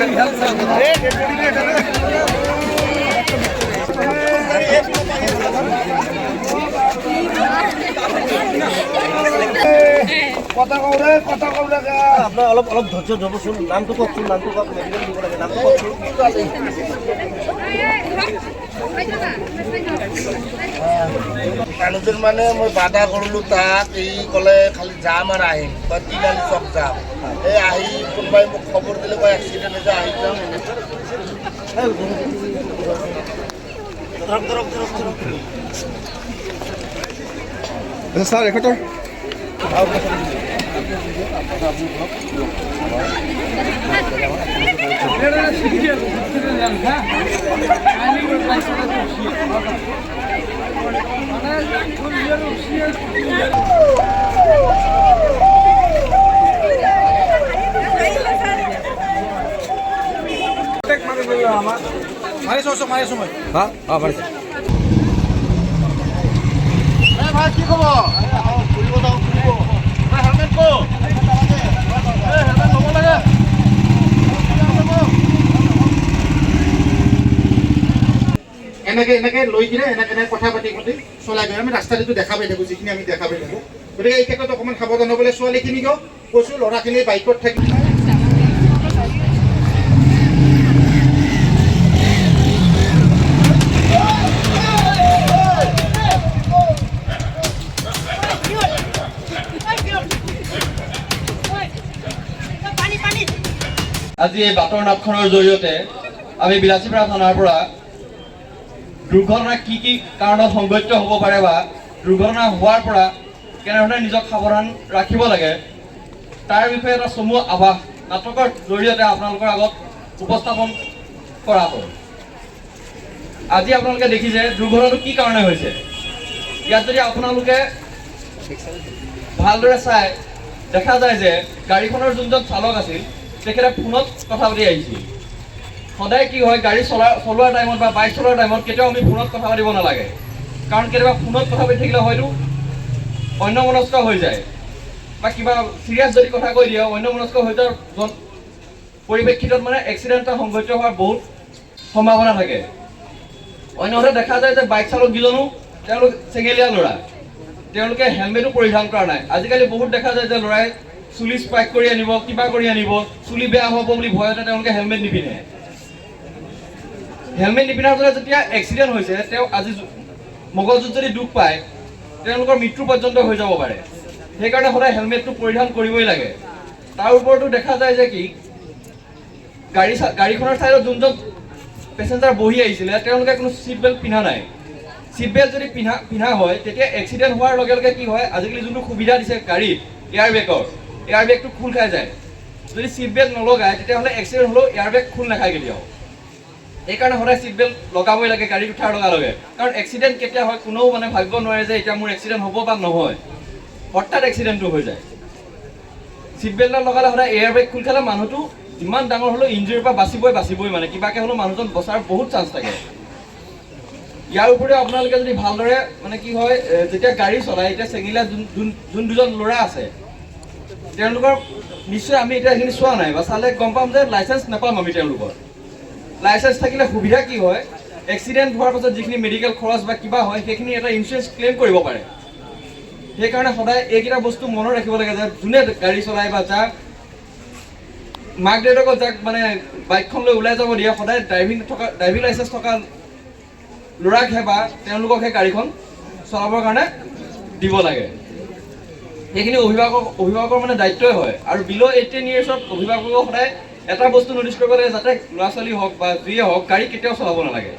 কথা কওঁ ৰে, কথা কওঁ ৰে। আপোনাৰ অলপ অলপ ধৈৰ্য ধৰবচোন। নামটো কওকচোন, নামটো কওক। মেডিকেল দিব লাগে, নামটো কওকচোন। মানুহজন মানে মই বাধা কৰিলোঁ তাক, এই ক'লে খালি যাম আৰু আহিম বা তিনালি চক যাম। এই আহি কোনোবাই মোক খবৰ দিলে, কয় এক্সিডেণ্ট হৈছে, আহি যাম এনেকৈ। ধৰক, ধৰক, ধৰক, ধৰক। ছাৰ, এখেতৰ ভাই, কি খবৰ? ফুৰিব যাওঁ, ফুৰিব। হেলমেট ক, হেলমেট ল'ব লাগে। এনেকে এনেকে লৈ কিনে এনেকে এনেকে কথা পাতি পাতি চলাই গৈ আমি ৰাস্তাটো দেখা পাই থাকোঁ, যিখিনি আমি দেখা পাই থাকোঁ। গতিকে এই ক্ষেত্ৰত অকণমান সাৱধান হ'বলৈ ছোৱালীখিনিকেও কৈছোঁ, ল'ৰাখিনি বাইকত থাকি আজি এই বাটৰ নাটখনৰ জৰিয়তে আমি বিলাসীপাৰা থানাৰ পৰা দুৰ্ঘটনা কি কি কাৰণত সংঘটিত হ'ব পাৰে বা দুৰ্ঘটনা হোৱাৰ পৰা কেনেধৰণে নিজক সাৱধান ৰাখিব লাগে, তাৰ বিষয়ে এটা চমু আভাস নাটকৰ জৰিয়তে আপোনালোকৰ আগত উপস্থাপন কৰা হ'ল। আজি আপোনালোকে দেখিছে দুৰ্ঘটনাটো কি কাৰণে হৈছে। ইয়াত যদি আপোনালোকে ভালদৰে চাই, দেখা যায় যে গাড়ীখনৰ যোনজন চালক আছিল, তেখেতে ফোনত কথা পাতি আহিছিল। সদায় কি হয়, গাড়ী চলোৱাৰ টাইমত বা বাইক চলোৱাৰ টাইমত কেতিয়াও আমি ফোনত কথা পাতিব নালাগে। কাৰণ কেতিয়াবা ফোনত কথা পাতি থাকিলে হয়তো অন্যমনস্ক হৈ যায় বা কিবা চিৰিয়াছ যদি কথা কৈ দিয়ে, অন্যমনস্ক হৈ যোৱাৰ পৰিপ্ৰেক্ষিতত মানে এক্সিডেণ্ট এটা সংঘটিত হোৱাৰ বহুত সম্ভাৱনা থাকে। অন্যহাতে দেখা যায় যে বাইক চালককেইজনো তেওঁলোক চেঙেলীয়া ল'ৰা, তেওঁলোকে হেলমেটো পৰিধান কৰা নাই। আজিকালি বহুত দেখা যায় যে ল'ৰাই চুলি স্পাইক কৰি আনিব, কিবা কৰি আনিব, চুলি বেয়া হ'ব বুলি ভয়তে তেওঁলোকে হেলমেট নিপিন্ধে। হেলমেট নিপিন্ধাৰ ফলত যেতিয়া এক্সিডেণ্ট হৈছে, তেওঁ আজি মগজুত যদি দুখ পায়, তেওঁলোকৰ মৃত্যু পৰ্যন্ত হৈ যাব পাৰে। সেইকাৰণে সদায় হেলমেটটো পৰিধান কৰিবই লাগে। তাৰ ওপৰতো দেখা যায় যে কি গাড়ীখনৰ ছাইডত যোনজন পেচেঞ্জাৰ বহি আহিছিলে, তেওঁলোকে কোনো চিট বেল্ট পিন্ধা নাই। চিট বেল্ট যদি পিন্ধা পিন্ধা হয়, তেতিয়া এক্সিডেণ্ট হোৱাৰ লগে লগে কি হয়, আজিকালি যোনটো সুবিধা দিছে গাড়ীত এয়াৰ বেগটো খোল খাই যায়। যদি চিট বেল্ট নলগায়, তেতিয়াহ'লে এক্সিডেণ্ট হ'লেও এয়াৰ বেগ খোল নাখায় কেতিয়াও। সেইকাৰণে সদায় চিট বেল্ট লগাবই লাগে গাড়ীত উঠাৰ লগে লগে। কাৰণ এক্সিডেণ্ট কেতিয়া হয় কোনেও মানে ভাবিব নোৱাৰে যে এতিয়া মোৰ এক্সিডেণ্ট হ'ব বা নহয়, হঠাৎ এক্সিডেণ্টটো হৈ যায়। চিট বেল্ট লগালে সদায় এয়াৰ বেগ খোল খালে মানুহটো যিমান ডাঙৰ হ'লেও ইঞ্জুৰিৰ পৰা বাচিবই বাচিবই, মানে কিবাকৈ হ'লেও মানুহজন বচাৰ বহুত চান্স থাকে। ইয়াৰ উপৰিও আপোনালোকে যদি ভালদৰে মানে কি হয়, যেতিয়া গাড়ী চলায়, এতিয়া চেঙিলা যোন যোন যোন দুজন ল'ৰা আছে, তেওঁলোকৰ নিশ্চয় আমি এতিয়া এইখিনি চোৱা নাই বা চালে গম পাম যে লাইচেঞ্চ নাপাম আমি। তেওঁলোকৰ লাইচেঞ্চ থাকিলে সুবিধা কি হয়, এক্সিডেণ্ট হোৱাৰ পাছত যিখিনি মেডিকেল খৰচ বা কিবা হয়, সেইখিনি এটা ইঞ্চুৰেঞ্চ ক্লেইম কৰিব পাৰে। সেইকাৰণে সদায় এইকেইটা বস্তু মনত ৰাখিব লাগে যে যোনে গাড়ী চলায় বা যাক মাক দেউতাকক যাক মানে বাইকখন লৈ ওলাই যাব দিয়ে, সদায় ড্ৰাইভিং লাইচেঞ্চ থকা ল'ৰাকহে বা তেওঁলোককহে গাড়ীখন চলাবৰ কাৰণে দিব লাগে। সেইখিনি অভিভাৱকৰ মানে দায়িত্বই হয়। আৰু বিল' 18 ইয়েৰ্ছত অভিভাৱকক সদায় এটা বস্তু ন'টিচ কৰিব লাগে, যাতে ল'ৰা ছোৱালী হওক বা যিয়ে হওক, গাড়ী কেতিয়াও চলাব নালাগে।